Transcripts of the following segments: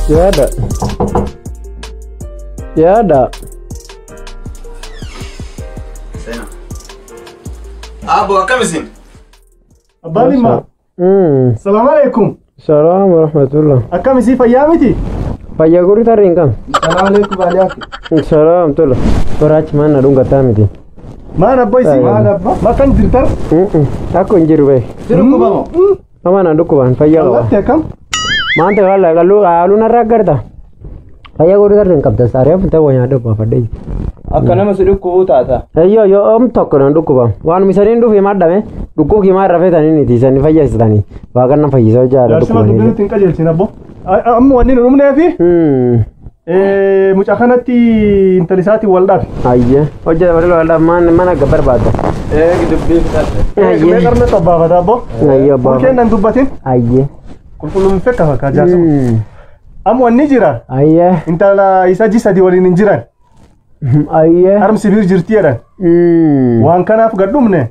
Yaada. Yaada. Seenaa. Abbo, akkam isin? Abbaan dhimma. Salaam alaikum. Salaam wa rahmatullah. Akkam isii, fayyaa miti? Fayyaa gurri tarree hin qabne. Salaam alaikum baaliyaati. Salaam tola. Toraachi maan na dhungataa miti. Maan abbo isii? Maan abba? Makan jirtar? Akko hin jiru bee. Jiru kubamo. Ama na dhukkubaan fayyaa qaba. Allaatti akkam? Maanta qala qaluu haaluu narraa aggarta. Fayyaa gurri tarree hin qabda. Saaree funtee waa nyaadhu baafadhee. Akka nama si dhukkubuu taata. Eyyoo yoo om tokko nan dhukkuba. Waan misaniin dhufe madhame dhukkub kimaa irra feetanii niti isanii fayyisitanii. Waaqan na fayyisa hojjaadha Jaarsima dubbii dhukkubanii. nutti hin qajeelchin abbo. Amma wanni nu dhumneefi mucaa kanatti intali isaatiin wal dhabe. Ayyee hojjeta bal'oo waldaa mana mana akka barbaadda. Eegi dubbii fixadhe. Mee qarna xobbaafata abbo. Ayyee abbaa. Murkeen nan dubbatin. Ayyee. Qulqulluun fekka fakkaa jaarsima. Amma wanni jira. Ayyee. Intala isa ji 3 waliin hin jiran. Ayyee. Harmsi biir jirti jedhan. Waan kanaaf gad dhumne.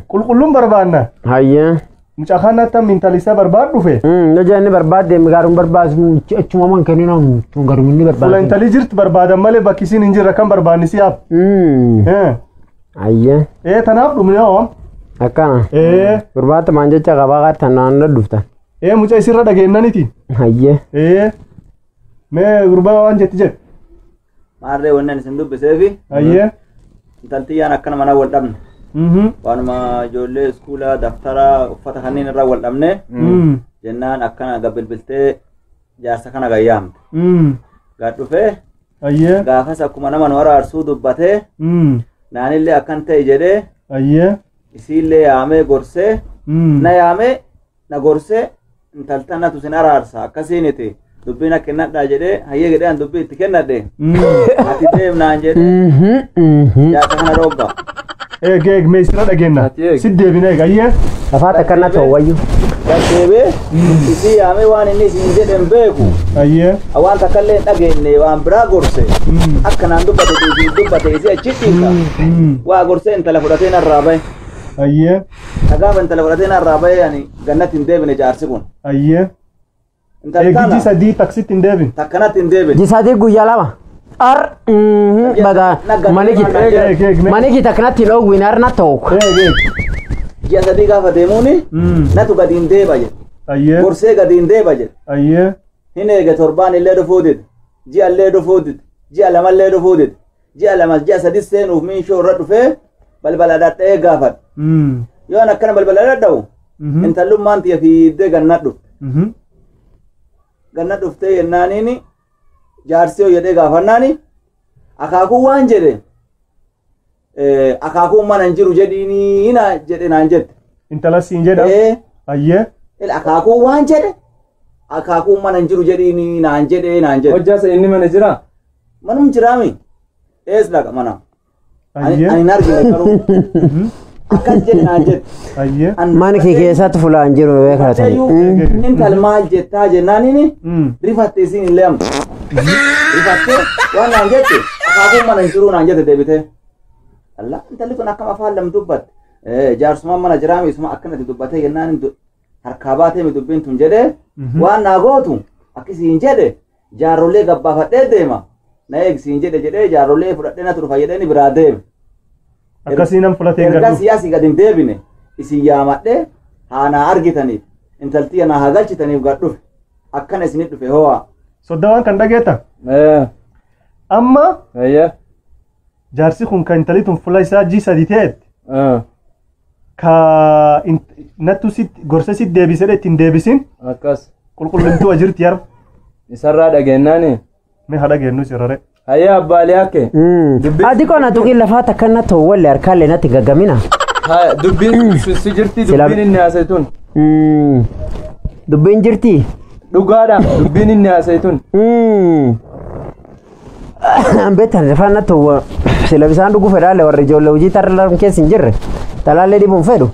Qulqulluun barbaanna. Ayyee. Mucaa kanatti amma intali isaa barbaad dhufe. Hojii inni barbaadde garuun barbaasu achuma man kennina garuun inni Fuula barbaade. intali jirti barbaadan malee bakki isiin hin jirre kan barbaanni si yaab. Ayyee. Tanaaf dhumne hoo. Akkana. Gurbaata maan jecha qabaa qaatan naannoo dhufta. Mucaa isirra dhageennaniti. Ayyee. Mee gurbaa waan jetti jedhe. Maarree wanni ani isin dubbiseefi Ayyee. intaltiyyaan akkana mana wal dhabne. Waanuma ijoollee iskuulaa daftara uffata kanneen irraa wal dhabne jennaan akkana gabbilbiltee jaarsa kana gayyaamte. Gad dhufee Ayyee. gaafas akkuma nama nu araarsuu dubbatee naanillee akkan ta'e jedhee Ayyee. isiillee yaamee gorsee na yaamee na gorsee intaltanatu sin araarsa akkasiiniti dubbiin akka kennadhaa jedhee hayyee jedhee an dubbii itti kennadhe ati deemnaan jedhee jaarsa kana dhogga. Eeg eeg mee isirra dhageenna. Ati eeg. Si deebine eeg ayyee. Lafaata akkana ta'u wayyu. Gaddeebee isii yaamee waan inni isin jedhe hin beeku. Ayyee. Waan takka illee hin dhageenye waan biraa gorse akka naan dubbate isii dubbate isii achi dhiisa waa gorsee intala fudhatee narraa bahe. Ayyee. Gaafa intala fudhatee narraa bahe ani gannatti hin deebine jaarsi kun. Ayyee. Intala Eegiji tana 3 taksitti hin deebin. takkanatti hin deebine. Jisadii guyyaa 2. Ar baga maniki Eeg eeg mee. maniki takkanatti hin dhoowwin arna ta'u. Eeg eeg. Ji'a 3 gaafa deemuuni natu gadi hin deeba jedhe. Ayyee. Gorsee gadi hin deeba jedhe. Ayyee. Hin eege torbaan illee dhufuu dide. Ji'a illee dhufuu dide. Ji'a 2 illee dhufuu dide. Ji'a 2 ji'a 3 seenuuf miinshoo irra dhufee balbala dhadha'ee gaafadhe. Yoo an akkana balbala dhadha'u intallummaan tiyya fiiddee ganna dhufte. Ganna dhuftee yennaaniini jaarsi yoo jedhee gaafannaani akaakuu waan jedhe akaakuun mana hin jiru jedhiinii na jedhe naan jette. Intala siin jedha. Ayyee. Akaakuu waan jedhe akaakuun mana hin jiru jedhiinii naan jedhe naan jedhe. Hojjaasa inni mana jira? Manum jiraami. Ees dhaqa mana. Ani Ayyee. hin argine garuu. Akkas jedhe naan jette. Ayyee. Mana kee keessatti fulaan jiru beekatan. Intal maal jettaa jennaaniini rifatte isiin illee amma. Rifatte waan naan jette akaakuun mana hin jiru naan jette deebitee. Allah intalli kun akkam afaan lam dubbatte. Jaarsumaan mana jiraami isuma akkanatti dubbatee jennaan harkaa baatee mi dubbiin tun jedhee waan naa gootu akkasiin jedhe jaarrolee gabbaafadhee deema. Na eegsiin jedhe jedhee jaarrolee fudhadhee na turufa jedhee ni biraa deeme. Akkasii nam fudhatee hin Erga gadhu. siyaasii gad hin deebine isin yaamadhee haa naa argitaniif intaltii naa haa galchitaniif gad dhufe akkana isinit dhufe ho'a. Sodda waan kan dhageetta. Amma Ayyee. jaarsi kun kan intalli tun fuula isaa ji 3 ta'etti ka nattu si gorsa si deebisee ittiin deebisin Akkas. qulqullintuu jirti yarba. Isarraa dhageennaani. Mee haa dhageennu sirrare. Hayyee abbaalee hakke. Adi qonna tuqii lafaata akkana ta'u wallee harkaallee natti gaggamina. Dubbiin si jirti dubbiin inni haasa'e tun. Dubbiin jirti. Dhugaadha dubbiin inni haasa'e tun. Beektan lafaan na ta'u sila bisaan dhuguu fedhaalee warri ijoollee hojii tarra keessa hin jirre talaallee dhibuun fedhu.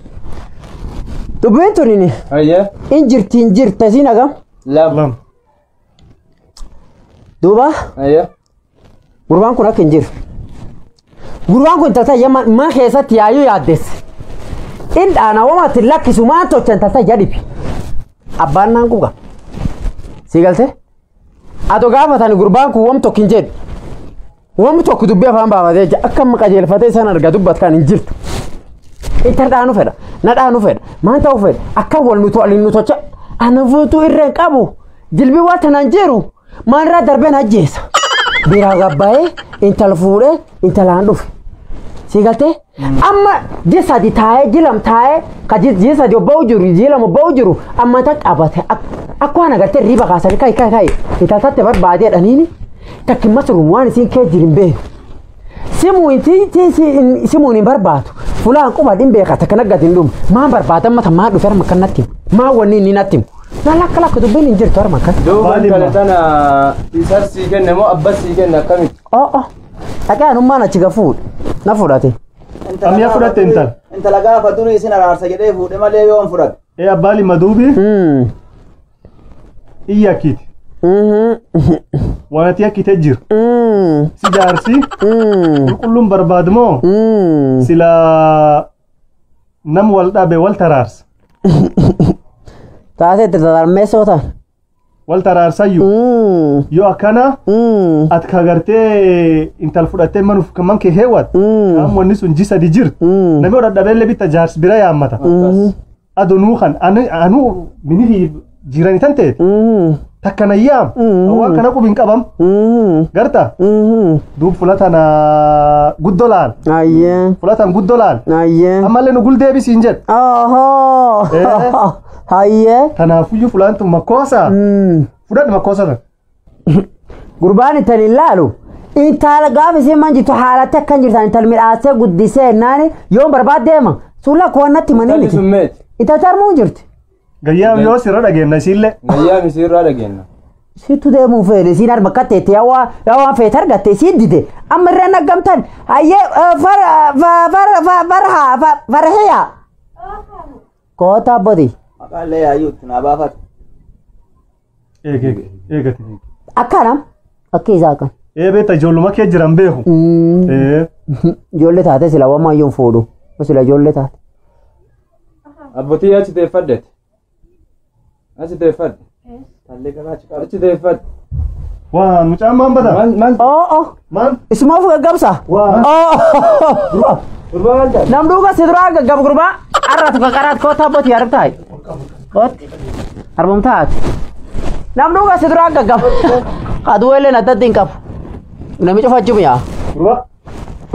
Dubbiin tun Hayyee. hin jirti hin jirte siin hagam. 2. 2. Duuba Hayyee. gurbaan kun akka hin jiru. Gurbaan kun tata mana keessatti yaayyuu yaaddesse. In dhaana wamatti lakkisu maan tolchan tata jedhibi. Abbaan naan quba. Si galtee? Atoo gaafatani gurbaan kun wam tokko hin jedhu. Wam tokko dubbii afaan baafatee jira. Akka amma qajeelfatee isaan argaa dubbat kan hin jirtu. Intal dhaanu fedha. Na dhaanu fedha. Maan ta'u fedha. Akka wal nu to'alin nu tocha. Ana fuutuu irra hin qabu. Jilbii waan tanaan jiru. Maalirraa darbeen ajjeesa. Biraa gabbaa'ee intal fuudhee intalaan dhufe. Si galtee? Amma ji sadi taa'ee ji lam taa'ee ka ji sadi obba'u jiru ji lama obba'u jiru amma tan qabate akka waan agartee riba kaasanii kai kai kai intal tatte barbaadee dhaniini takki masruum waan isiin kee jirin beeku. Simuun hin barbaadu fulaan quba hin beeka takka naggati hin dhumu maan barbaada amma maa dhufe harma kan natti himu maa wanni inni natti himu na lakka lakka dubbiin hin jirtu harma kan. Duuba intala tana isar sii kenne moo abbas sii kenne akkamitti? Oo dhaqee anummaan achi gafuudha na fudhate. Ammiyaa fudhatte intal. Intala gaafa durii isin araarsa jedhee fuudhe malee yoon fudhate. Ee abbaa limma duubi iyya akkiiti. Waan ati akkite jiru. Si jaarsi qulqulluun barbaadu moo sila nam wal dhabe wal taraarsa. Taatee itti tatarmeessoo ta'an. Wal taraarsayyuu yoo akkana ati ka gartee intal fudhattee manuuf man kee heewwat qaam wanni sun ji sadi jirtu namni dhadhabeellee bitta jaarsi bira yaammata. Adonuu kan anuu mini jirani tan ta'e takka na yaam waan kana qubin qabam garta duub fulatan guddoo laal Ayyee. fulatan guddoo laal Ayyee. ammallee nu guldeebisiin jedhe. Ohoo. Ayyee. Kanaafuyyuu fulaan tun makkoosa fudhadhu makkoosa tan. Gurbaan intal hin laalu. Intala gaafa isiin man jirtu haalatti akkan jirtan intal midhaasee guddisee naani yoon barbaad deema. Suula koo natti himanii Intalli miti. sun meeti? Intal tarmuu jirti. Gayyaam yoo sirra dhageenna isiillee. Gayyaam isiirraa dhageenna. Sittu deemuu feene isiin harma akka teette yaa waan feete argatte isiin dide. Amma irra naggamtan hayyee farha farhiya. Koota abboti. Maqaan yaayyuutti naa baafate. Eeg eeg eegate. Akkanam akka isaa akkan. Ee beekta ijoolluma kee jiran beeku. Ee Ijoollee taate sila waan maayyoon fuudhu. Sila ijoollee taate. Abbootii achi teeffadheeti. Achi teeffadhe. Tallee garaachi qabu. Achi teeffadhe. waan mucaan maan bata? Maal maal Oo oo. Maan? Isuma of gaggabsa. Waan. Oo. gurbaa maal taate? Nam duuba si duraa gaggab gurbaa. Arra tuka qaraat koota abbootii harbi taa'i. Kooti. Harbum taate. Nam duuba si duraa gaggab. Aduu illee addatti hin qabu. Nami cufachuuf yaa. Gurbaa.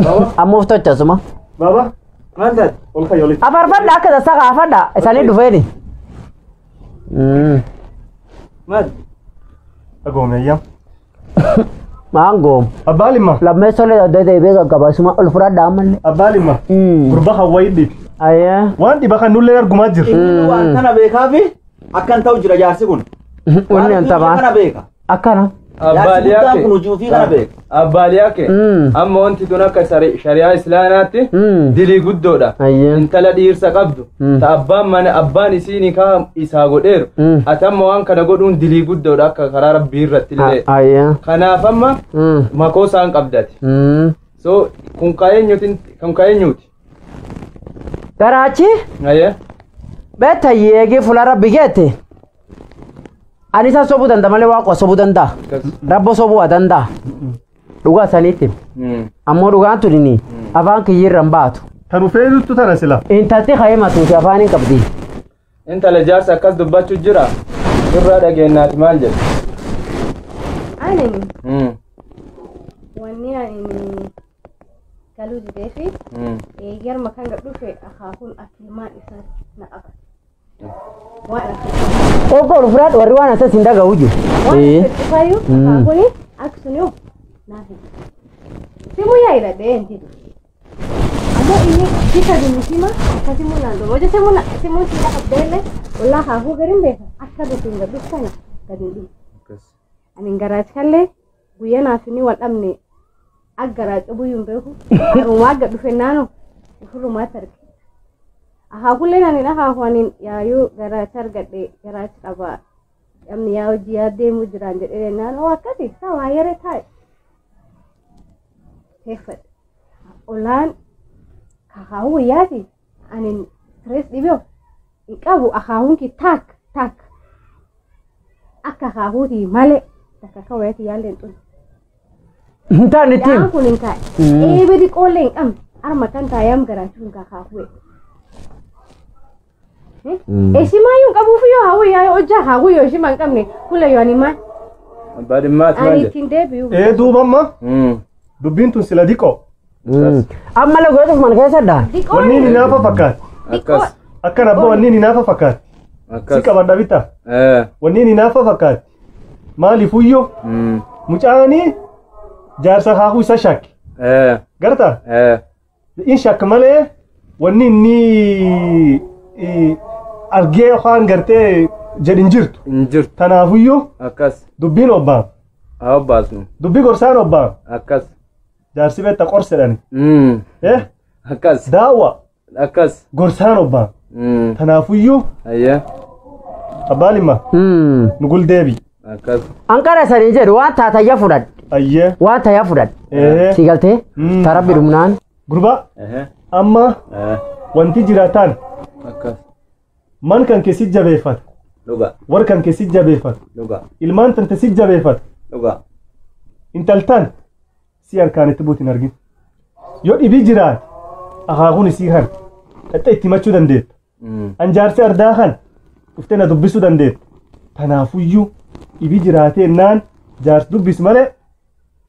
Baba. Amma of tocha suma. Baba. Maal taate? Ol ka'i olitti. Afarfadha akka tasaa kaafadha. Isaanii dhufeeni. Maal? Dhagoome ayyaam. Maangoo. Abbaa limma. Lammeessollee adda deebi'ee gaggaba. Isuma ol fudhadha ammallee. Abbaa limma. Gurbaa hawwaii dhibi. Ayyee. Waan dhiba kan nullee argumaa jirra. Inni waan kana beekaafi akkan ta'u jira jaarsi kun. Wanni an Kana taphaan. beeka. Akkana. Jaarsi guddaan kun hojii ofii kana beeka. Abbaalii hakke. Amma wanti tun akka shari'aa islaamaatti dilii guddoodha. Ayyee. Intala dhiirsa qabdu. Ta abbaan mana abbaan isii nikaa isaa godheeru. Ati amma waan kana godhuun dilii guddoodha akka karaa rabbii irratti illee. Ayyee. Kanaaf amma makoo isaan qabdati. So kun ka'eenyuti kun ka'eenyuti. Garaachi. Ayyee. Beekta yeegee fuula rabbi geette. Ani isa sobuu danda'a malee waaqa sobuu danda'a. Rabbo sobuu waa danda'a. Dhugaa saniitti. Ammoo dhugaan tunini afaan kiyyirra hin baatu. Kan feetutu tana sila. Intalti ka'ee matuuti afaan hin qabdi. Intala jaarsa akkas dubbachuu jira. Irraa dhageenyaati maal jedhu? Ani wanni ani galuu didee fi yerma kan gad dhufe akaakuun akilmaan isaa na qaba. Waan akka Obbo ol fudhadhu warri waan asas hin dhaga'u jiru. waan akka cufayyuu akaakuun aksunoo naaf hin. Simu yaa'ila dhee hin jiru. Ammoo inni bika dumisima akka simuu naan dhufu. Hojii simuu simuu si qabdee illee ollaa akaakuu gariin beeka akka dhufuun gad dhufu kana gad hin dhufu. Ani garaachi kallee guyyaa naaf inni wal dhabne akka garaa cubuyyuu hin beeku. Harumaa akka dhufe naannoo ofirrumaatti arge. Akaakullee ani akaakuu ani yaayuu garaacha argadhe garaacha qaba. Namni yaa hojii yaa deemuu jiraan jedhee naannoo akkasi isaa waa yeree taa'e. Teeffadhe. Olaan akaakuu guyyaati ani stress dhibee hin qabu akaakuun kee taak taak akka akaakuutii malee. Takka akka wayaatti yaallee hin xunne. Hin taane ittiin. Daan kun hin kaa'e. Eebbi xiqqoollee hin qabne. Arma kan taayam garaachuun kakaafue. Heshima hin qabuuf yoo hawwi yaa hojjaa hawwi yoo heshima hin qabne kula yoo ani maal. Abbaa dhimmaati maal Ani jedhe? ittiin deebi'u. Ee duuba amma dubbiin tun sila diqoo. Amma lagoota mana keessa dha. Wanni inni naafa fakkaatti. Akkas. Akkan abbaa wanni inni naafa fakkaatti. Si Akkas. qabadha bitta. Wanni inni naafa fakkaatti. Maaliif uyyoo mucaanii jaarsa haahuu isa shakki. Gartaa? In shakka malee wanni inni argee yookaan gartee jedhin jirtu. Hin jirtu. Tanaafuyyuu Akkas. dubbiin obbaam. Haa obbaasnu. Dubbii gorsaan obbaam. Akkas. Jaarsi beekta qorsedhani. Akkas. Daawwa Akkas. gorsaan obbaam. Tanaafuyyuu Ayyaa. abbaa limma nugul deebi. Akkas. Anqara sanii jedhu waan taatayya fudhadhe. Ayyee. Waan tayya fudhadhe. Si galtee tarabbi dhumnaan. Gurbaa amma wanti jiraataan Akkas. man kan keessi jabeeffata. Dhuga. War kan keessi jabeeffata. Dhuga. Ilmaan tante si jabeeffata. Dhuga. Intaltan si harkaan itti buutin argin. Yoo dhibii jiraate akaakuun isii kan dhaxxa itti himachuu dandeetta. Anjaarsi ardaa kan dhuftee na dubbisuu dandeetta. Tanaafuyyuu dhibii jiraatee naan jaarsi dubbis malee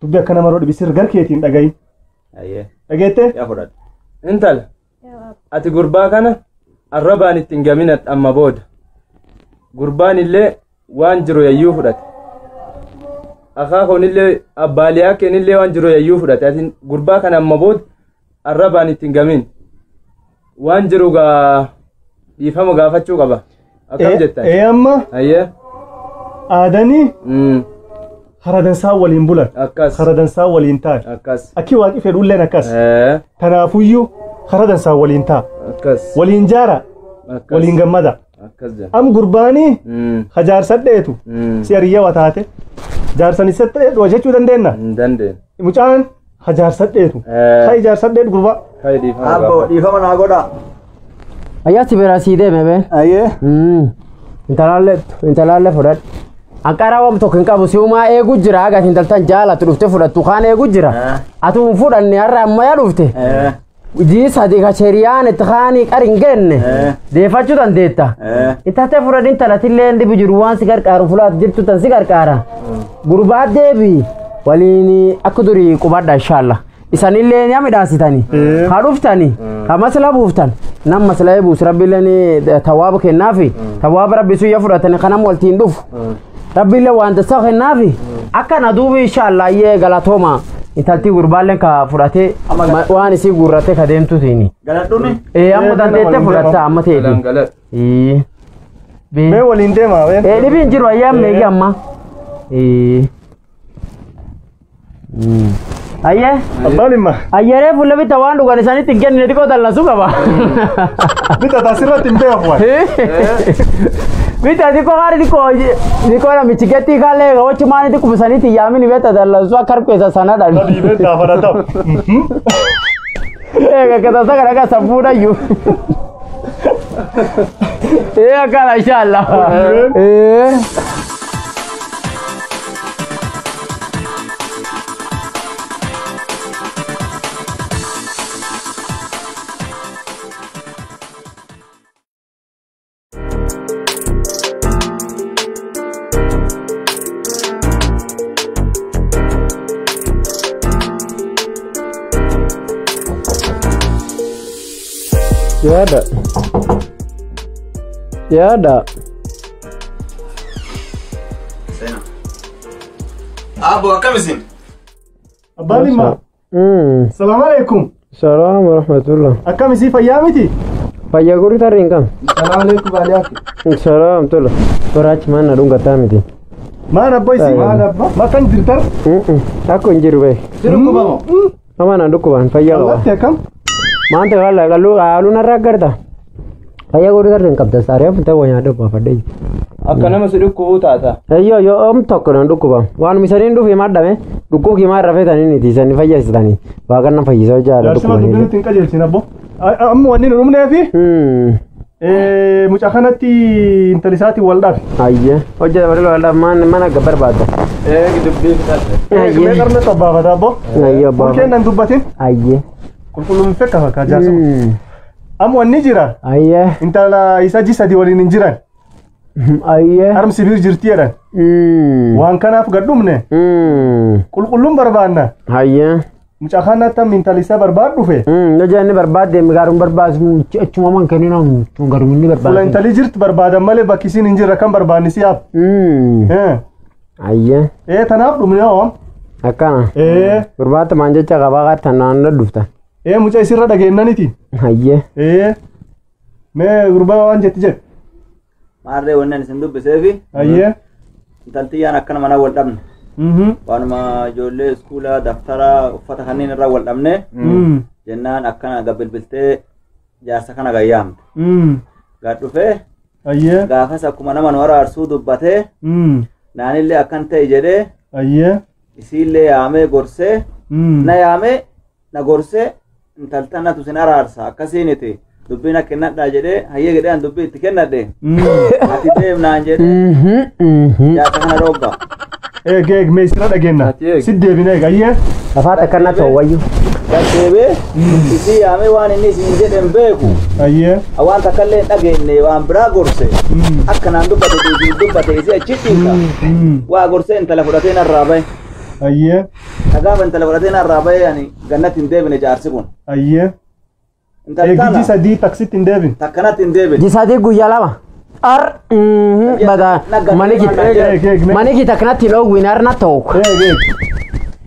dubbi akka nama yeroo dhibi sirgar keetiin dhagayin. Ayyee. Dhageettee? Yaa fudhadhu. Intala. Ati gurbaa kana arrabaan ittiin gaminat amma booda. Gurbaan illee waan jiru yayyuu fudhate. Akaakuun illee abbaaliyaa keen illee waan jiru yayyuu fudhate. Ati gurbaa kana amma booda arrabaan ittiin gamin. Waan jiru gaa dhiifama gaafachuu qaba. Akkam jettan? Ee amma Ayyee. aadanii haradansaa waliin bulan. Akkas. Haradansaa waliin ta'an. Akkas. Akki waaqi fedhulleen akkas. Tanaafuyyuu haradansaa waliin ta'a. Akkas. Waliin jaara. Akkas. Waliin gammada. Akkas jedha. Am gurbaanii hajaarsadheetu si hariyyaa taate jaarsan isatti jechuu dandeenya. Hin dandeenye. Mucaan hajaarsadheetu. Ha ijaarsadheetu gurbaa. Kai dhiifama Abbo gaafadhu. dhiifama naa godha. Ayyaa si bira sii deeme bee. Ayyee. Intalaallee fudhadhe. Anqaraa waan tokko hin qabu si'umaa eegu jira haga intaltan jaalatu dhufte fudhattu kaan eegu jira. Ati hin fudhanne har'a ammayyaa dhufte. Jii sadi ka sheriyaan itti kaanii qar hin geenne deeffachuu dandeetta. Intalte fudhadhe intalatillee dhibi jiru waan si gargaaru fulaat jirtu tan si gargaara. Gurbaa deebi waliin akka durii qubadha inshaalla. Isanillee ni midhaasitani. Haa dhuftani. Haa masla buuftan. Nam masla buus rabbiillee tawaaba kennaafi. Tawaaba rabbi suyya fudhatani kanam waltiin dhufu. Rabbiillee waan tasaa kennaafi. Akkana duubi inshaalla iyyee galatooma. Intalti gurbaalleen ka fudhatee waan isii guurratee ka deemtutiin. Galadhuuni. Ee amma dandeettee fudhatta amma ta'eeti. Galan. Mee waliin deemaa ween. Ee dhibiin jiru ayyaa meeqii amma. Ayyee. Abbaan dhimma. Ayyeree fuula bitta waan dhugan isaanitti hin kennine xiqqoo dallansuu qaba. Bitta taasirratti hin beeku waan. Bitta xiqqoo haari xiqqoo xiqqoo namichi gettii kaallee wachi maani xiqqoo isaanitti yaamini beekta dallansuu akka harkeessa sanadha. Dhiibeen taafana ta'u. Eega katasa kana akka safuudhayyuu. Ee akkana inshallah. Ee. Yaada. Yaada. Abbo akkam isin? Abbaan dhimma. Salaam alaikum. Salaam wa rahmatullah. Akkam isii fayyaa miti? Fayyaa gurri tarree hin qabne. Salaam alaikum baaliyaaki. Salaam tola. Toraachi maan na dhungataa miti. Maan abbo isii? Maan abba? Makan jirtar? Akko hin jiru bee. Si dhukkubamoo? Ama na dhukkubaan fayyaa qaba. Allatti akkam? Maanta qalla qalluu haaluu narraa aggarta. Fayyaa gurri tarree hin qabda saaree funtee waa nyaadhu baafadhee. Akka nama si dhukkubuu taata. Eyyoo yoo om tokko na dhukkuba. Waan misaniin dhufi madhame dhukkub kimaa irra feetanii niti isanii fayyisitanii. Waaqanna fayyisoo jaala Jaarsima dubbiin dhukkubanii. ittiin qajeelchin abbo. Amma wanni nu dhumneefi Mucaa kanatti intali isaatiin wal dhabe. Ayyee. Hojjeta baree wal mana mana akka barbaadda. Eegi dubbii fixadhe. Mee qarna xobbaafata abbo. Ayyee abbaa. Mulkeen nan dubbatin. Ayyee. Qulqulluun fekka fakkaa jaarsa. Amma wanni jira. Ayyee. Intala isa ji sadi waliin hin jiran. Ayyee. Harmsi biir jirti jedhan. Waan kanaaf gad dhumne. Qulqulluun barbaanna. Ayyee. Mucaa kanatti amma intala isaa barbaad dhufe. Hojii inni barbaadde gaariin barbaadu achuma man kennina gaariin inni Fuula barbaadu. intalli jirti barbaadan malee bakki isiin hin jirre kan barbaanni si haaf. Ayyee. Ee tanaaf dhumne hoo. Akkana. Ee Gurbaatti maan jecha qabaa qaattan naannoo dhuftan. ee mucaa isirra dhageenyaniiti. Ayyee. Ee mee gurbaa waan jetti jedhe. Maarree wanni ani isin dubbiseefi Ayyee. intaltiyyaan akkana mana wal dhabne. Waanuma ijoollee iskuulaa daftara uffata kanneen irraa wal dhabne jennaan akkana gabbilbiltee jaarsa kana gayyaamte. Gad dhufee Ayyee. gaafas akkuma nama nu araarsuu dubbatee naanillee akkan ta'e jedhee Ayyee. isiillee yaamee gorsee na yaamee na gorsee intaltanatu sin araarsa akkasiiniti dubbiin akka kennadhaa jedhee hayyee jedhee an dubbii itti kennadhe ati deemnaan jedhee jaarsa kana dhogga. Eeg eeg mee isirra dhageenna. Ati eeg. Si deebine eeg ayyee. Lafaata akkana ta'u wayyu. Gaddeebee isii yaamee waan inni isin jedhe hin beeku Ayyee. waan takkallee hin dhageenye waan biraa gorse akkanaan dubbate isii dubbate isii achi dhiisa waa gorsee intala fudhatee narraa bahe. Ayyee. Gaafa intala fudhatee narraa bahe ani gannatti hin deebine jaarsi kun. Ayyee. Intala Eegiji tana sadii taksitti hin deebin. takkanatti hin deebine. Jisaati guyyaa lama. Ar. Badaa. Eeg eeg mee. Maniki takkanatti dhoowwin arna ta'u. Eeg eeg.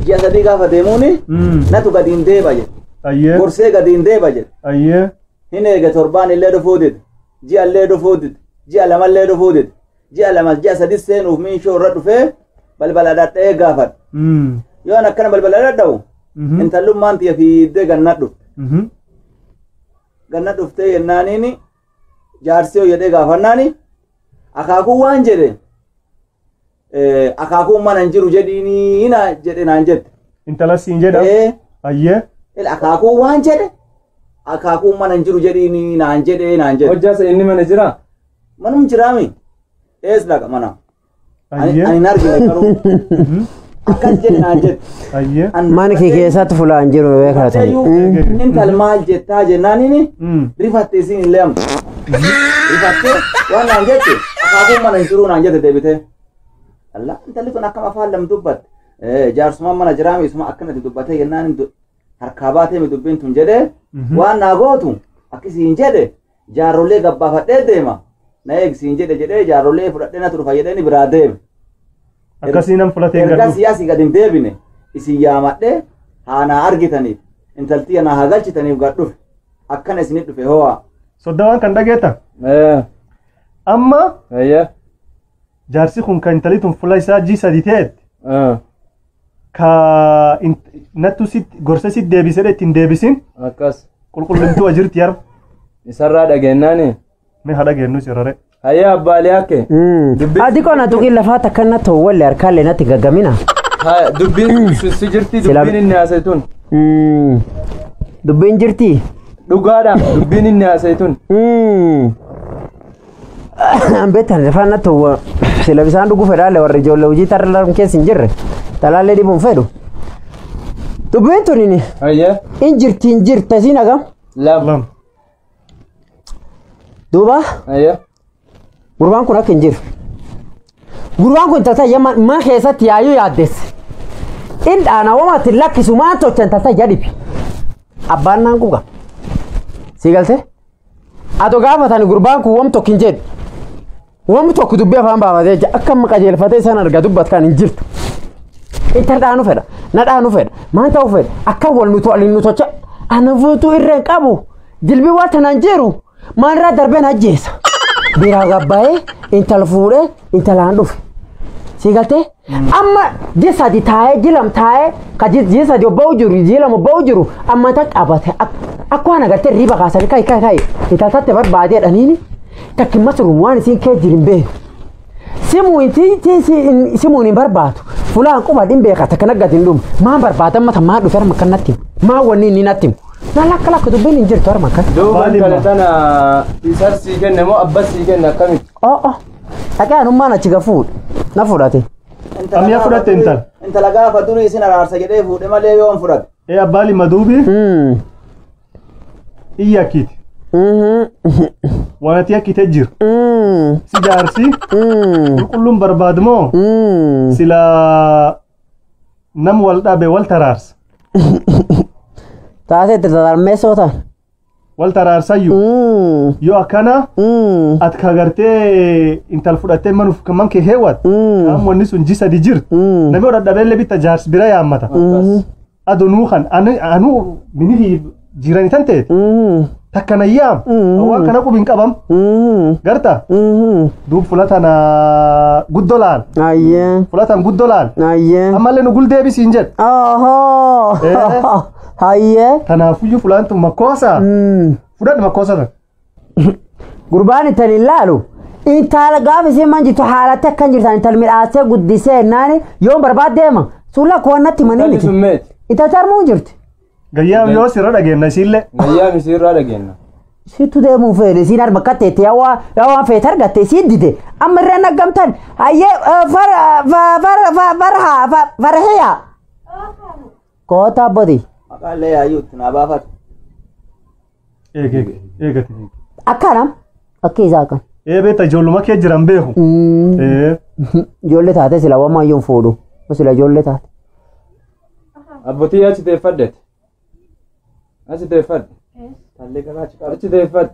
Ji'a sadii gaafa deemuuni natu gadi hin deeba jedhe. Ayyee. Gorsee gadi hin deeba jedhe. Ayyee. Hin eege torbaan illee dhufuu dide. Ji'a illee dhufuu dide. Ji'a lama illee dhufuu dide. Ji'a lama ji'a sadi seenuuf miinshoo irra dhufee balbala dhadha'ee gaafadha. Yoo an akkana balbala dhadha'u intallummaan tiyya fiiddee ganna dhufte. Ganna dhuftee yennaaniini jaarsi yoo jedhee gaafannaani akaakuu waan jedhe akaakuun mana hin jiru jedhiinii na jedhe naan jette. Intala siin jedha. Ee Ayyee. akaakuu waan jedhe akaakuun mana hin jiru jedhiinii naan jedhe naan jedhe. Hojjaasa inni mana jiraa? Manum jiraami. Ees dhaqa mana. Ani Ayyee. hin argine garuu. Akkas jedhe naan jette. Ayyee. Mana kee keessatti fulaan jiru beekatan. Intal maal jettaa jennaaniini rifatte isiin illee amma. Rifatte waan naan jette akaakuun mana hin jiru naan jette deebitee. Allah intalli tun akkam afaan lam dubbatte. Jaarsumaan mana jiraami isuma akkanatti dubbatee jennaan harkaa baatee mi dubbiin tun jedhee waan naa gootu akkasiin jedhe jaarrolee gabbaafadhee deema. Na eegsiin jedhe jedhee jaarrolee fudhadhee na turu fayyadhee ni biraa deeme. Akkasii nam fudhatee hin Erga gadhu. siyaasii gad hin deebine isin yaamadhee haa naa argitaniif intaltiyya naa haa galchitaniif gad dhufe akkana isinit dhufe ho'a. Sodda waan kan dhageetta. Ee. Amma Ayyee. jaarsi kun kan intalli tun fuula isaa ji sadi ta'etti ka nattu si gorsa si deebisee ittiin deebisin Akkas. qulqullintuu jirti yarba. Isarraa dhageenyaani. Mee haa dhageenyu sirrare. Hayyee abbaalee hakke. Adi qonna tuqii lafaata akkana ta'u walli harkaallee natti gaggamina. Haa dubbiin si jirti dubbiin inni haasa'e tun. Dubbiin jirti. Dhugaadha dubbiin inni haasa'e tun. Beektan lafaan na ta'u sila bisaan dhuguu fedhaalle warri ijoollee hojii tarra keessa hin jirre talaallee dhibuun fedhu. Dubbiin tun Hayyee. hin jirti hin jirta siin hagam. Lama. Lama. Duuba Hayyee. gurbaan kun akka hin jiru. Gurbaan kun tasa mana keessatti yaayuu yaaddesse. In dhaana wamatti lakkisu maan tolchan tasa jedhibi. Abbaan naan quba. Si galtee? Ato gaafatan gurbaan kun wam tokko hin jedhu. Wam tokko dubbii afaan baafatee jira. Akka amma qajeelfatee isaan argaa dubbat kan hin jirtu. Intal dhaanu fedha. Na dhaanu fedha. Maan ta'u fedha. Akka wal nu to'alin nu tocha. Ana fuutuu irra hin qabu. Jilbii waan tanaan jiru. Maalirraa darbeen ajjeesa. Biraa gabbaa'ee intal fuudhee intalaan dhufe. Si galtee? Amma ji sadi taa'ee ji lam taa'ee ka ji sadi obba'u jiru ji lama obba'u jiru amma tan qabate akka waan agartee riba kaasanii kai kai kai intal tatte barbaadee dhaniini takki masruum waan isiin kee jirin beeku. Simuun hin barbaadu fulaan quba hin beeka takka naggatiin dhumu maan barbaada mata maa dhufe harma kan natti himu maa wanni inni natti himu. Na lakka lakka dubbiin hin jirtu harma kan. Duuba intala tana isar sii kenne moo abbas sii kenne akkamitti? Oh. Dhaqee anummaan achi gafuudha. Na fudhate. Ammiyaa fudhatte intal. Intala gaafa durii isin araarsa jedhee fuudhe malee yoon fudhate. Ee abbaa lima duubi iyya akkiiti. Waan ati akkite jiru. Si jaarsi qulqulluun barbaadu moo sila nam wal dhabe wal taraarsa. Taatee itti tatarmeessoo ta'an. Wal taraarsayyuu. Yoo akkana ati ka gartee intal fudhattee man kee heewwat. Amma wanni sun ji sadi jirtu. Namni dadhabeellee bitta jaarsi bira yaammata. Adonuu kan anuu mini jirani tan ta'e. Takka na yaam. Waan kana qubi hin qabam. Garta. Duub fulatan guddoo laal. Ayyee. Fulatan guddoo laal. Ayyee. Ammallee nu guldeebisiin jedhe. Ohoo. Ayyee. Kanaafuyyuu fulaan tun makkoosa. Fudhadhu makkoosa tan. Gurbaan intal hin laalu. Intala gaafa isheen man jirtu haalatti akkan jirtan intal midhaasee guddisee naani yoon barbaad deema. Sulla koo natti manii Intalli miti. sun meeti? Intal charmuu hin jirti. Gayyaam yoo sirra dhageenna isiillee. Gayyaam isiirraa dhageenna. Sittu deemuu feene isiin harma akka teette yaa waan feete argatte isiin dide. Amma irreen aggamtan hayyee farhiya. Koota abboti. Maqaan yaayyuu itti naa baafate. Eeg eeg eegate. Akkanam akka isaa akkan. Ee beekta ijoolluma kee jiran beeku. Ee Ijoollee taate sila waan maayyoon fuudhu. Sila ijoollee taate. Abbootii achi teeffadheeti. Achi teeffadhe. Tallee garaachi qabu. Achi teeffadhe.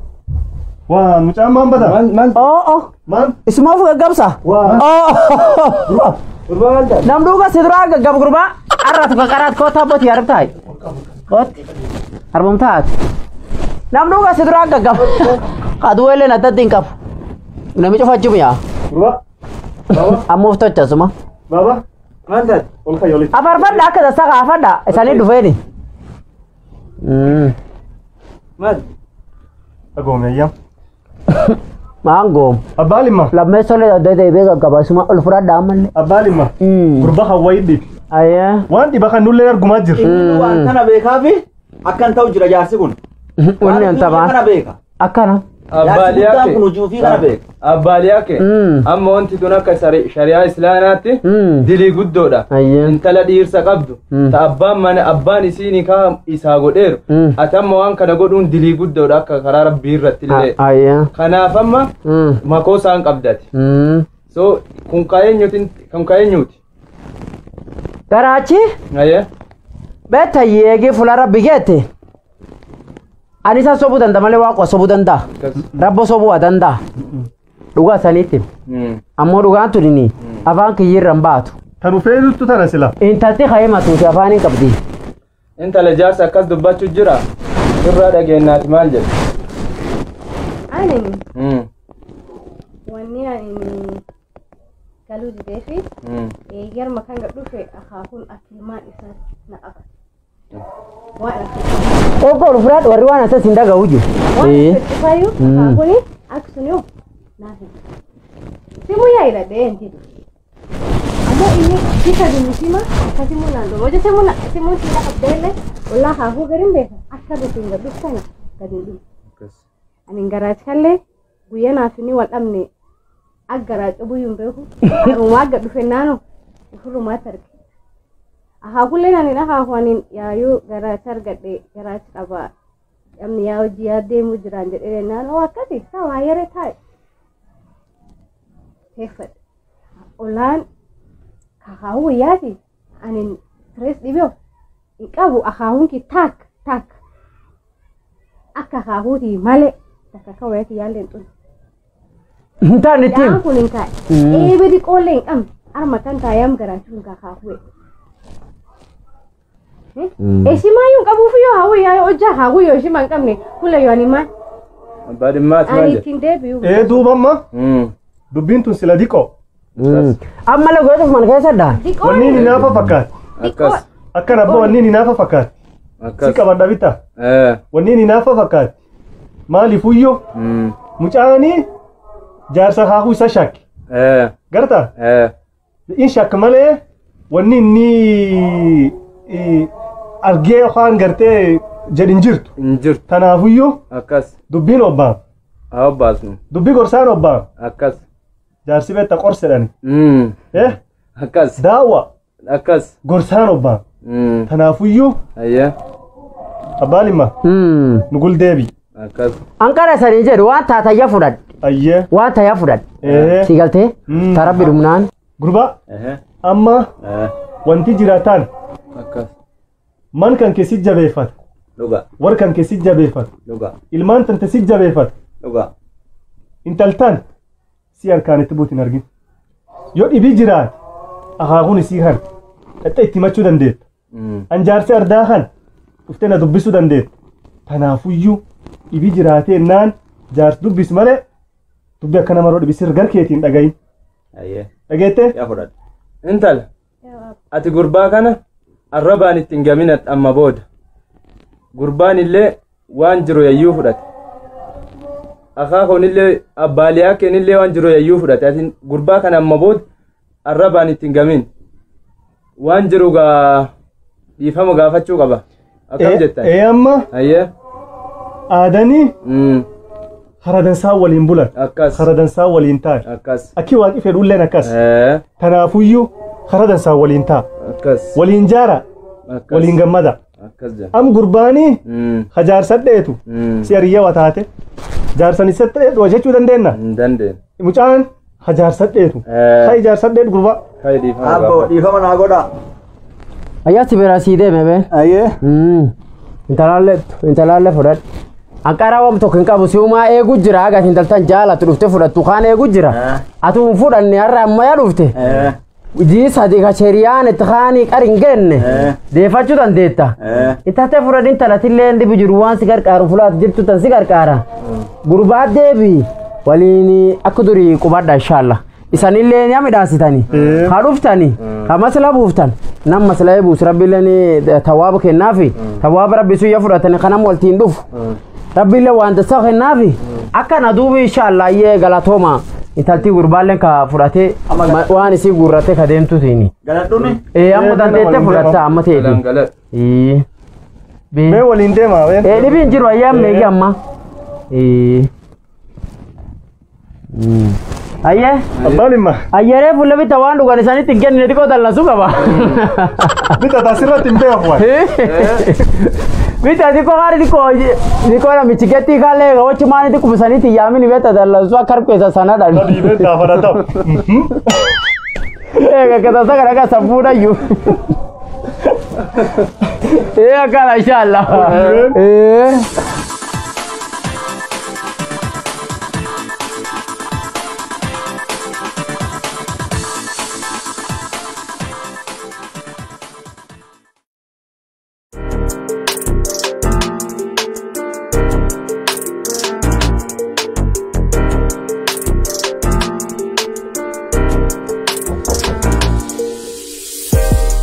Waan mucaan maan bata? Maal maal? Oo. Maan? Isuma of gaggabsa. Waan. Oo. Gurbaa maal taate? Nam duuba si duraa gaggab gurbaa. Arratu qaqaraat koota abbootii harab taa'i. Kooti. Harbum taate. Nam duuba si duraa gaggab. Aduu illee adda hin qabu. Namicha uffachuun yaa. Gurbaa. Baba. Amma of tochasuma. Baba. Maal taate? Ol ka'i olitti. Afarfadha akka tasaa kaafadha. Isaanii dhufeeni. Maal? Dhagoome ayyaam. Maangoo. Abbaa limma. Lammeessollee adda deebi'ee gaggaba. Isuma ol fudhadha ammallee. Abbaa limma. Gurbaa hawwaii dhibi. Ayyee. Waan dhiba kan nullee argumaa jirra. Inni waan kana beekaa fi akkan ta'u jira jaarsi kun. Wanni an Kana taphaan. beeka. Akkana. Jaarsi guddaan kun hojii ofii kana beeka. Abbaalii hakke. Amma wanti tun akka shari'aa islaamaatti dilii guddoodha. Ayyee. Intala dhiirsa qabdu. Ta abbaan mana abbaan isii nikaa isaa godheeru. Ati amma waan kana godhuun dilii guddoodha akka karaa rabbii irratti illee. Ayyee. Kanaaf amma makoo isaan qabdati. So kun ka'eenyuti. Garaachi. Ayyee. Beekta yeegee fuula rabbi geette. Ani isa sobuu danda'a malee waaqa sobuu danda'a. Rabbo sobuu waa danda'a. Dhugaa saniitti. Ammoo dhugaan tuni afaan kiyyirra hin baatu. Tan ufeetutu tana sila. Intalti ka'ee matuuti afaan hin qabdi. Intala jaarsa akkas dubbachuu jira. Irraa dhageenyaati maal jedhu? Ani wanni ani galuu didee fi yerma kan gad dhufe akaakuun akka ilmaan isaa na qabate. Waan akka Obbo ol fudhadhu warri waan asas hin dhaga'u jiru. waan akka cufaayyuu akaakuun akka sun yoo naaf hin. Simu yaa hidhadhee hin jedhu. Ammoo inni bika dumisima akkasimu naan dhufu. Hojii simu simuun si lafa deelle ollaa akaakuu gariin beeka akka dhufu gad dhufu kana gad hin dhufu. Ani garaachi kallee guyyaa naaf inni wal dhabne akka garaa cubuyyuu hin beeku. Uumaa akka dhufe naannoo ofirrumaatti arge. Akaakullee ani akaakuu ani yaayuu garaacha argadhe garaacha qaba. Namni yaa hojii yaa deemuu jiraan jedhee naannoo akkasi isaa waa yaree taa'e. Teeffadhe. Ollaan akaakuu guyyaati ani stress dhibee hin qabu akaakuun kee taak taak akka akaakuutii malee takka akka wayaatti yaallee hin xunne. Hin taane ittiin. Yaan kun hin kaa'e. Eebbi xiqqoollee hin qabne. Arma kan taayam garaachuun akaakuu. Eessimaayyuu hin qabuuf yoo hawwu yaa hojjaa hawwu yoo ishima hin qabne kula yoo ani maal. Abbaa dhimmaati maal Ani jedhu? ittiin deebi'u. Ee duuba amma dubbiin tun sila diqoo. Amma lagoota mana keessa dha. Wanni inni naafa fakkaatti. Akkas. Akkan abbaa wanni inni naafa fakkaatti. Si Akkas. qabadha bitta. Wanni inni naafa fakkaatti. Maaliif uyyoo mucaanii jaarsa akaakuu isa shakki. Garta in shakka malee wanni inni argee yookaan gartee Jedhin jirtu. Hin jirtu. Tanaafuyyuu Akkas. dubbiin obbaan. Haa obbaasnu. Dubbii gorsaan obbaan. Akkas. Jaarsi beekta qorsedhani. Mm. Eh? Akkas. Daawwa Akkas. gorsaan obbaan. Mm. Tanaafuyyuu Ayya. abbaa limma nugul deebi. Akkas. Anqara sanii jedhu waan taatayya fudhadhe. Ayyee. Waan tayya fudhadhe. Ee. Si galtee? Mm. Tarabbi dhumnaan. Gurbaa amma wanti jiraataan Akkas. man kan kee si jabeeffata. Dhuga. War kan kee si jabeeffata. Dhuga. Ilmaan tante si jabeeffata. Dhuga. Intaltaan si harkaan itti buutin argin. Yoo dhibii jiraate akaakuun isii kan dhaxxa itti himachuu dandeetta. Mm. Anjaarsi ardaa kan dhuftee na dubbisuu dandeetta. Tanaafuyyuu dhibii jiraatee naan jaarsi dubbis malee dubbi akka nama yeroo dhibisir garkeetiin dhagayin. Ayyee. Dhageettee? Yaa fudhadhe. Intala. Ati gurbaa kana arrabaan itti hin gamin amma booda. Gurbaan illee waan jiru yayyuu fudhate. Akaakoon illee abbaaliyaa keen illee waan jiru yayyuu fudhate. Ati gurbaa kana amma booda arrabaan itti hin gamin. Waan jiru gaa dhiifama gaafachuu qaba. Akkam jettan? Ee amma Ayyee. aadanii Mm. haradansaa waliin bulan. Akkas. Haradansaa waliin ta'an. Akkas. Akki waaqi fedhulleen akkas. Ee. Tanaafuyyuu haradansaa waliin ta'a. Akkas. Waliin jaara. Akkas. Waliin gammada. Akkas jedha. Am gurbaanii Mm. hajaarsadheetu Mm. si hariyyaa taate jaarsan isatti dheetu jechuu dandeenya. Hin dandeenye. Mucaan hajaarsadheetu. Ee. Haa ijaarsadheetu gurbaa. Kai dhiifama Abbo gaafadhu. dhiifama naa godha. Ayyaa si bira sii deeme bee. Ayyee. Intalaalle intalaalle fudhadhe. Anqara waan tokko hin qabu si'umaa eegu jira haga intaltan jaalatu dhufte fudhattu kaan eegu jira. Ati hin fudhanne har'a ammayyaa dhufte. Jii sadi ka sheriyaan itti kaanii qar hin geenne deeffachuu dandeetta. Intalte fudhadhin talatillee dhibi jiru waan si gargaaru fulaat jirtu tan si gargaara. Gurbaa deebi waliin akka durii qubadha inshaalla. Isanillee ni midhaasitani. Haa dhuftani. Haa masla buuftan. Nam masla buus rabbiillee tawaaba kennaafi. Tawaaba rabbi suyya fudhatani kanam waltiin dhufu. Rabbiillee waan tasaa kennaafi. Akkana duubi inshaalla iyyee galatooma. Intalti gurbaalleen ka fudhatee waan isii guurratee ka deemtutiin. Galadhuuni. Ee amma dandeettee fudhatta amma ta'eeti. Galan. Ee. Mee waliin deemaa ween. Ee dhibiin jiru ayyaa meeqii amma. Ee. Ayyee. Abbaan himma. Ayyeree fuula bitta waan dhugan isaanitti hin kennine xiqqoo dallansuu qaba. Bitta taasirratti hin beeku waan. Bitta xiqqoo haari xiqqoo xiqqoo namichi gettii kaallee wachi maani xiqqoo isaanitti yaamini beekta dallansuu akka harkeessa sanadhaan. Dhiibeen taafadha ta'u. Eega kasa kana kasa fuudhayyuu. Ee akkana inshallah. Ee.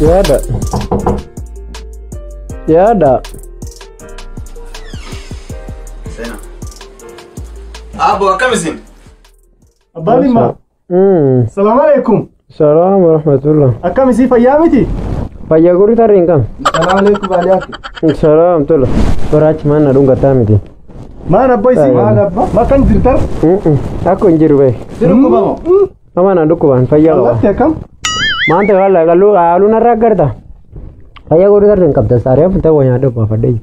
Yaada. Yaada. Seenaa. Abbo akkam isin? Abbaan himma. Salaamu alaikum. Salaam wa rahmatullah. Akkam isii fayyaa miti? Fayyaa gurri tarree hin qabne. Salaamu alaikum baaliyaaki. Salaam tola. Boraachi maan na dhungataa miti. Maan abbo isii? Maal abba? Makkan jirtar? Akko hin jiru bee. Si dhukkubamo? Nama na dhukkubaan fayyaa qaba. Allaatti akkam? Maanta qalla qalluu haaluu narraa aggarta. Fayyaa gurri tarree hin qabda saaree funtee waa nyaadhu baafadhee.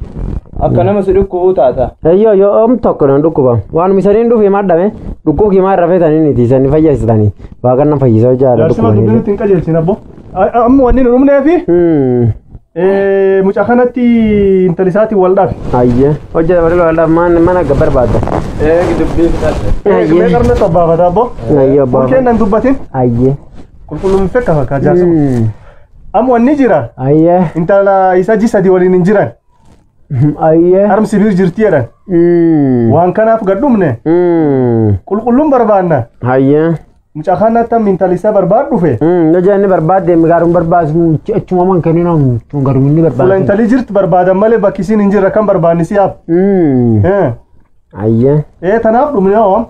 Akka nama si dhukkubuu taata. Eyyoo yoo om tokko na dhukkuba. Waan misaniin dhufi maddame dhukkub kimaa irra feetanii niti isanii fayyisitanii. Waaqanna fayyisa jaala Jaarsima dubbii dhukkubanii. nutti hin qajeelchin abbo. Amma wanni nu dhumneefi mucaa kanatti intali isaatiin wal dhabe. Ayyee hojjeta bareedu waldaa mana akka barbaadda. Eegi dubbii fixadhe. Mee qarna xobbaafata abbo. Ayyee abbaa. Burkeen nan dubbatin. Ayyee. Qulqulluun fekka fakkaa jaarsima. Amma wanni jira Ayyee. intala isa ji sadi waliin hin jiran. Ayyee. Harmsi biir jirti jedhan. Waan kanaaf gad dhumne qulqulluun barbaanna. Ayyee. Mucaa kanatti amma intali isaa barbaad dhufe. Hojii inni barbaadde gaariin barbaadu achuma man kennina garuu inni Fuula barbaadu. intalli jirtu barbaadan malee bakki isiin hin jirre kan barbaanni si haaf. Ayyee. Ee tanaaf dhumne hoo.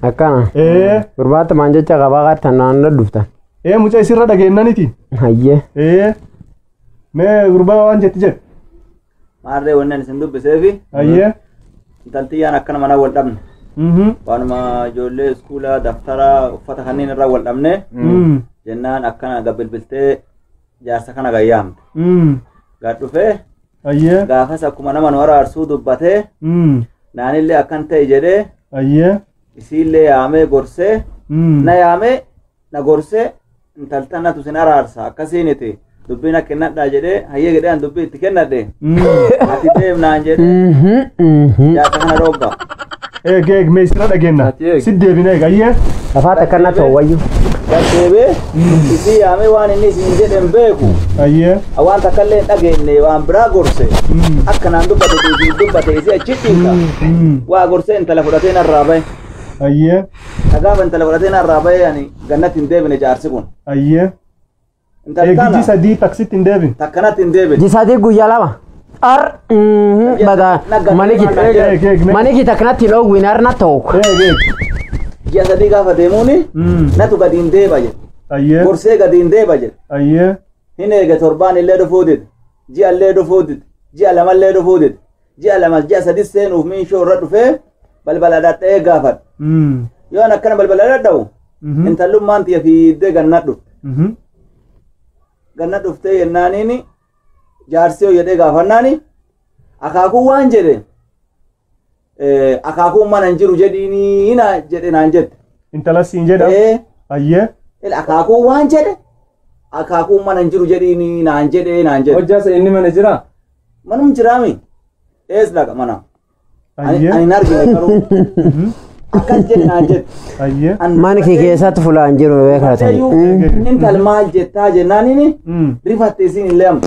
Akkana. Ee Gurbaatti maan jecha qabaa qaattan naannoo dhuftan. ee mucaa isirra dhageenyaniiti. Ayyee. Ee mee gurbaa waan jetti jedhe. Maarree wanni ani isin dubbiseefi Ayyee. intaltiyyaan akkana mana wal dhabne. Waanuma ijoollee iskuulaa daftara uffata kanneen irraa wal dhabne jennaan akkana gabbilbiltee jaarsa kana gayyaamte. Gad dhufee Ayyee. gaafas akkuma nama nu araarsuu dubbatee naanillee akkan ta'e jedhee Ayyee. isiillee yaamee gorsee na yaamee na gorsee intaltanatu sin araarsa akkasiiniti dubbiin akka kennadhaa jedhee hayyee jedhee an dubbii itti kennadhe ati deemnaan jedhee jaarsa kana roobba. Eeg eeg mee isirra dhageenna. Ati eeg. Si deebina eeg ayyee. Lafaata akkana ta'u wayyu. Gad deebee isii yaamee waan inni isin jedhe hin beeku Ayyee. waan takka illee hin dhageenye waan biraa gorse akka naan dubbate isii dubbate isii achi dhiika waa gorsee intala fudhatee narraa bahe. Ayyee. Gaafa intala fudhatee narraa bahe ani gannatti hin deebine jaarsi kun. Ayyee. Intala Eegiji tana sadii taksitti hin deebin. takkanatti hin deebine. Jisadii guyyaa lama. Ar baga Eeg eeg mee. maniki takkanatti hin dhoowwin arna ta'u. Eeg eeg. Ji'a sadii gaafa deemuuni natu gadi hin deeba jedhe. Ayyee. Gorsee gadi hin deeba jedhe. Ayyee. Hin eege torbaan illee dhufuu dide. Ji'a illee dhufuu dide. Ji'a lama illee dhufuu dide. Ji'a lama ji'a sadi seenuuf miinshoo irra dhufee balbala dhadha'ee gaafadha. Yoo an akkana balbala dhadha'u intallummaan tiyya fiiddee ganna dhufte. Ganna dhuftee yennaaniini jaarsi yoo jedhee gaafannaani akaakuu waan jedhe akaakuun mana hin jiru jedhiinii na jedhe naan jette. Intala siin jedha. Ee Ayyee. akaakuu waan jedhe akaakuun mana hin jiru jedhiinii naan jedhe naan jedhe. Hojjaasa inni mana jira. Manum jiraami. Ees laqa mana. Ani Ayyee. hin argine garuu. Akkas jedhe naan jette. Ayyee. Mana kee keessatti fulaan jiru beekatan. Intal maal jettaa jennaanini rifatte isiin illee amma.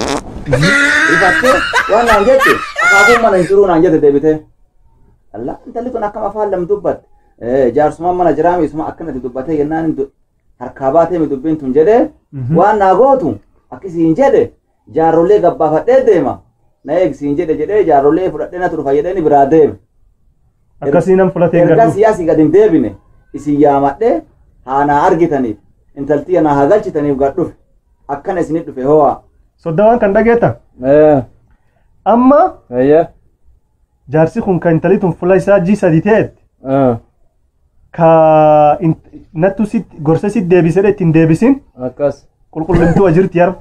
Rifattee waan naan jette akaakuun mana hin jiru naan jette deebitee. Allah intalli kun akkam afaan lam dubbatte. Jaarsumaan mana jiraami isuma akkanatti dubbatee jennaan harkaa baatee mi dubbiin tun jedhee waan naa gootu akkasiin jedhe jaarrolee gabbaafadhee deema. Na eegsiin jedhe jedhee jaarrolee fudhadhee na turufa jedhee ni biraa deeme. Akkasii nam fudhatee hin Ergaa gadhu. siyaasii gad hin deebine isin yaamadhee haa naa argitaniif intaltii naa haa galchitaniif gad dhufe akkana isinit dhufe ho'a. Sodda waan kan dhageetta. Amma Ayyee. jaarsi kun kan intalli tun fuula isaa ji sadi ta'etti ka nattu si gorsa si deebisee ittiin deebisin Akkas. qulqullintuu jirti yar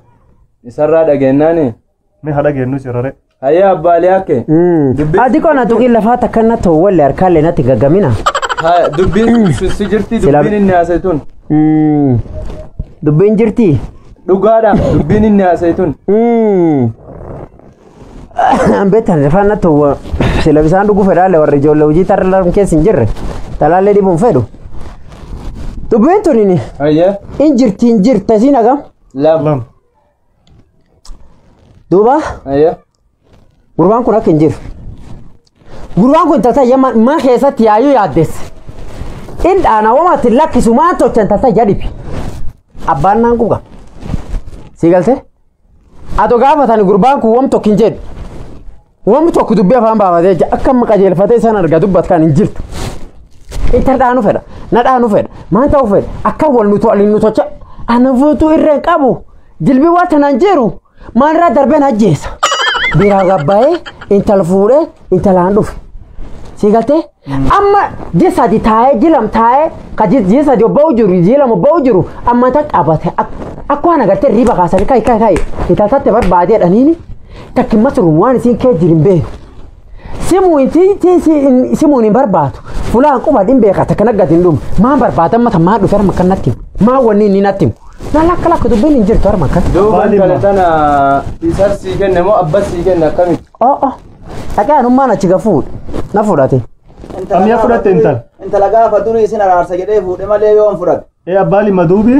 Isarraa dhageennaani. mee haa dhageennu sirrare. Hayyee abbaalee hakke. Adi qonna tuqin lafaata akkana ta'u wallee harkaallee natti gaggamina. Dubbiin si jirti dubbiin inni haasa'e tun. Dubbiin jirti. Dhugaadha dubbiin inni haasa'e tun. Beektan lafaan na ta'u sila bisaan dhuguu fedhaalle warri ijoollee hojii tarra keessa hin jirre talaallee dhibuun fedhu. Dubbiin tun Ayyee. hin jirti hin jirta isiin hagam. Lama. Lama. Duuba Ayyee. gurbaan kun akka hin jiru. Gurbaan kun tasa mana keessatti yaayyuu yaaddesse. In dhaana wamatti lakkisu maan tolchan tasa jedhibi. Abbaan naan quba. Si galtee? Ato gaafatani gurbaan kun wam tokko hin jedhu. Wam tokko dubbii afaan baafatee jira. Akka amma qajeelfatee isaan argaa dubbat kan hin jirtu. Intal dhaanu fedha. Na dhaanu fedha. Maan ta'u fedha. Akka wal nu to'alin nu tocha. Ana fuutuu irra hin qabu. Jilbii waan tanaan jiru. Maalirraa darbeen ajjeesa. Biraa gabbaa'ee intala fuudhee intalaan dhufe. Si galtee? Amma ji sadi taa'ee ji lam taa'ee ka ji sadi obba'u jiru ji lama obba'u jiru amma ta qabate akka waan agartee riba kaasanii kai kai kai intaltatte barbaadee dhaniini takki masruun waan isiin kee jirin beeku. Simuun hin barbaadu fulaan quba hin beeka takka naggati hin dhumu maan barbaadan mata maan dhufe harma kan natti himu maan wanni inni natti himu na lakka lakka dubbiin hin jirtu harma kan. Duuba Abbaan intala dhimma. tana isar sii kenne moo abbas sii kenne akkamitti? Oh oh dhaqee anummaan achi gafuudha na fudhate. Ammayyaa fudhatte intal. Intala gaafa durii isin araarsa jedhee fuudhe malee yoon fudhate. Ee abbaa lima duubi.